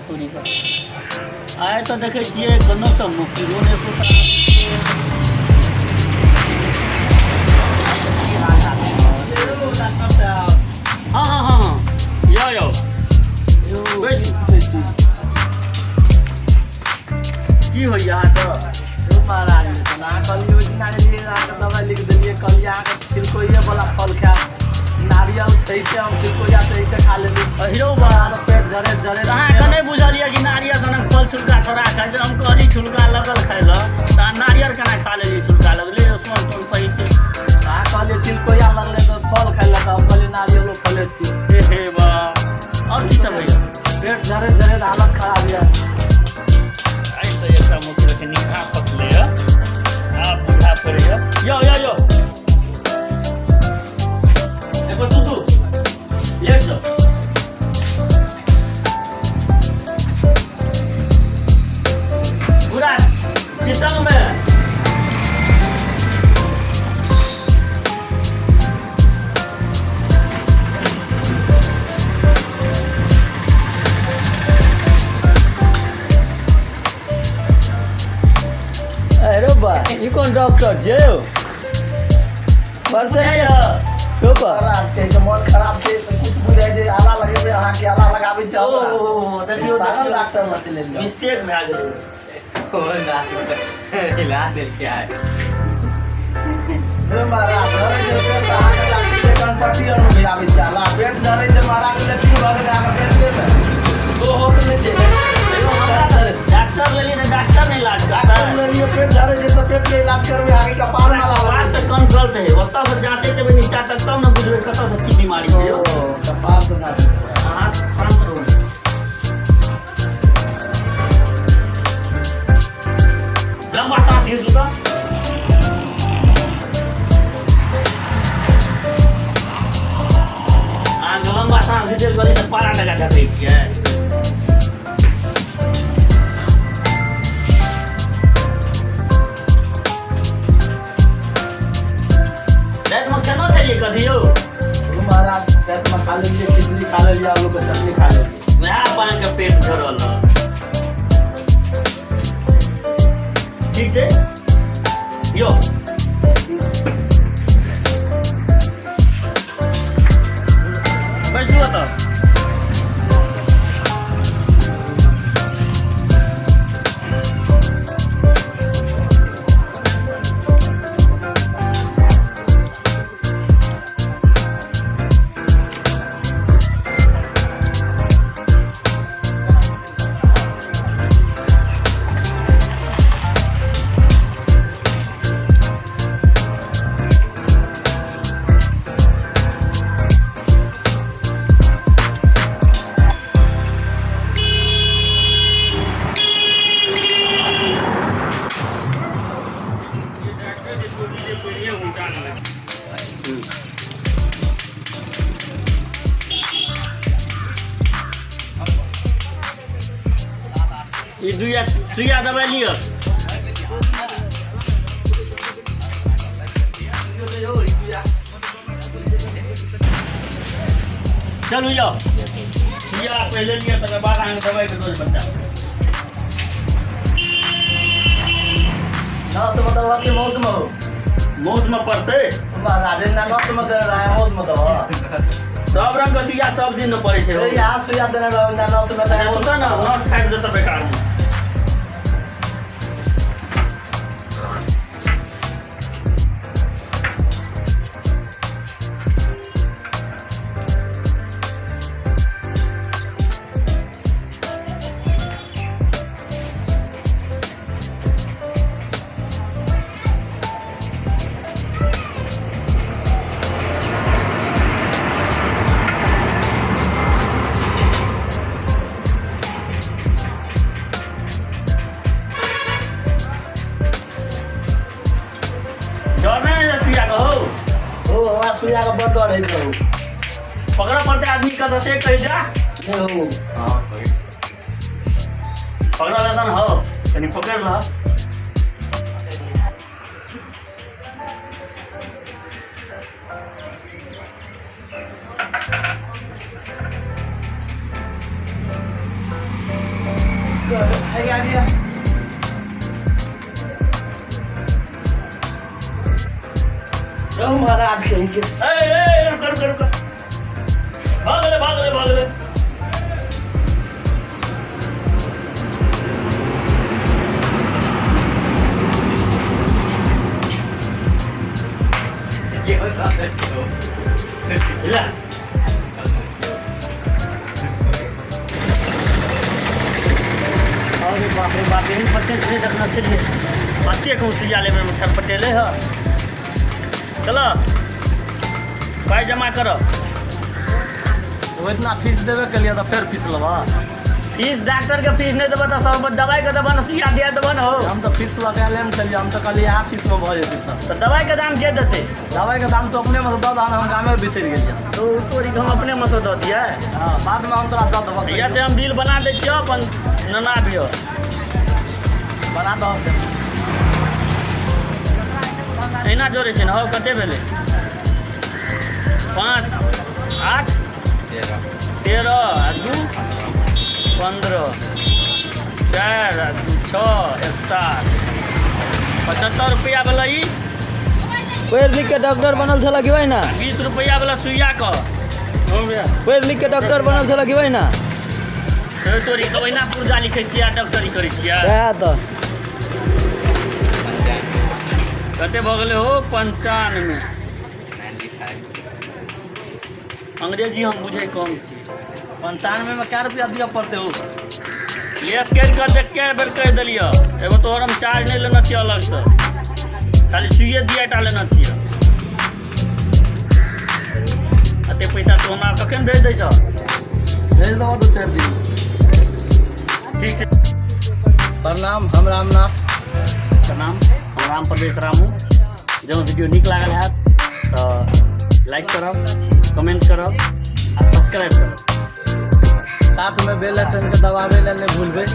तोरी कऽ। आइ तऽ देखै छियै कोनो तऽ मौकियो नहि एकोटा आबै छै। की हाल चाल छै? यौ डॉक्टर साहब। हँ हँ हँ हँ, यौ यौ। यौ। बैसू। की पूछै छी? की होइए अहाँके? यौ महाराज, तऽ अहाँ कहलियै ओहि दिना एलियै, अहाँके दबाइ लिख देलियै, कहलियै अहाँके छिलकोइए वाला फल खायब, नारियल सहिते। हम छिलकोइया सहिते खा लेली। अहिरो बा। अहाँके पेट जरे जरे। अहाँके नहि बुझल यऽ कि नारियल सनक फल छुलका छोड़ा खाइ छै। हम कहली छुलका लगल खाइ लए, तऽ अहाँ नारियल केना खा लेलियै? छुलका लगलै, सोन तोन सहित। अहाँ कहलियै छिलकोइया लगलै तऽ फल खाइ लए, तऽ हम कहलियै नारियलो फले छी। हे हे बा, आओर की सब होइए? पेट जरे जरे हालत खराब यऽ। आइ तऽ एकटा मुख्य के निघा फसलै यऽ, आब बुझा पड़ैए। यौ यौ यौ, एक बेर सुतू, लेट जाउ पूरा चितंग में। अरे बा, ई कोन डॉक्टर जे यौ परसेंट यौ बा? महाराज के के मन खराब छै तऽ कुछ बुझाइ छै, आला लगेबै अहाँके, आला लगाबै छै हमरा। ओ देखियौ। पागल देखियौ। डॉक्टर लग चलि एलियै। मिस्टेक भए गेलै। हिला देलकै आइ। रे महाराज, जरै छै पेट तऽ अहाँके डॉक्टर के कनपट्टी आर मे भिराबै छै आला। पेट जरै छै महाराज, लेकिन भऽ गेलै अहाँके पेटे मे तो होश नहि छै। एगो हमरा डॉक्टर लेलियै तऽ डॉक्टर नहि इलाज डॉक्टर करतै? लेलियै, पेट जरै छै तऽ पेट के इलाज करबै अहाँके कपार मे आला कपार लगबै से छै। कंसल्ट है, ओतऽ से जाँचे देबै नीचा तक, तब ने बुझबै कतऽ से की बीमारी छै यौ। ओ कपार से जाँच। अहाँ शान्त रहू। लम्बा साँस घीचू तऽ। अहाँके लम्बा साँस घीचै कहली तऽ पारा टका देखै छियै। रातिमे केना छलियै कथी यौ? महाराज, रातिमे खा लेलियै खिचड़ी, खा लेलियै आलू के चटनी खा लेलियै। वएह पानिके पेट झरल रहल। ठीक छै यौ, बैसू ओतऽ। ई दुइया सुइया दबाइ लिअ। चलू यौ, सुइया पहिले लिअ, तकर बाद अहाँके दबाइके डोज बतायब। नस में दवा कि मौस में हो? मौस में पड़तै। महाराज, ना नस में देने रहा है, मौस में दवा। सब रंग के सुइया सब दिन न पड़ै छै हौ। यहाँ सुइया देने रहो ना नस में देने। सुतऽ ने, नस फाटि जेतऽ बेकारमे। डर नहि होइ सुइया कहू? ओ हमरा सुइया के बड़ डर होइ छै। पकड़ऽ पड़तै आदमी कतऽ से कहि जा। नहि हो। पकड़ऽ लेतन हो, कनि पकड़ि लह। महाराज कहीं के। ए ए, रुक रुक रुक, भऽ गेलै भऽ गेलै भऽ गेलै। ला। अरे बाप रे बाप, एहन पटेल छै देखना छलियै? कतेक सुइया लेबै मे छटपटेलै ह। चल, पाइ जमा कर। ओ इतना फीस देबे केलियै तऽ फेर फीस लेबह? फीस, डॉक्टरके फीस नहि देबह तऽ सब दवाइके देबह ने, सुइया दिया देबह ने हो। हम तऽ फीस लऽ के आयल ने छलियै, हम तऽ कहलियै इएह फीसमे भऽ जेतै। तऽ दवाइके दाम के देतै? दवाइके दाम तऽ अपनेमे दऽ दहन, हम गामे बिसरि गेलियै। तो तोरी हम अपने मे सँ दऽ दियै? हँ, बादमे हम तोरा दऽ देबह। यहाँ से हम बिल बना दै छियौ, अपन नना दियौ। बना दह से। एना जोड़ै छै ने हौ। कते भेलै? 5, 8, 13 आ 2 15, 4 आ 2 6, 1 7, 75 रुपैआ भेलै ई। पढ़ि लिख के डॉक्टर बनल छल कि ना? 20 रुपैआ वाला सुइया कऽ। पढ़ि लिख के डॉक्टर बनल छल कि ना? तोरी सब एना पुर्जा लिखै छियै आ डॉक्टरी करै छियै? सएह तऽ। कते भऽ गेलै हो? 95। अंग्रेजी हम बुझै कम छी। 95मे कै रुपया दिअ पड़तै हो? लेस करि कऽ देख के बेर कहि देलियौ। एगो तोहर हम चार्ज नहि लेने छियै अलगसँ, खाली सुइए दिया टा लेने छियै। एते पैसा तू हमरा कखन भेज दै छह? भेज देबह 2-4 दिन। ठीक छै। प्रणाम, हम रामनाथ। प्रणाम, हम राम प्रवेश रामू। जँ वीडियो नीक लागल हैत तऽ लाइक करब, कमेंट करब आ सब्सक्राइब करब। साथमे बेल आइकनके दबाबै लए नहि भूलबै।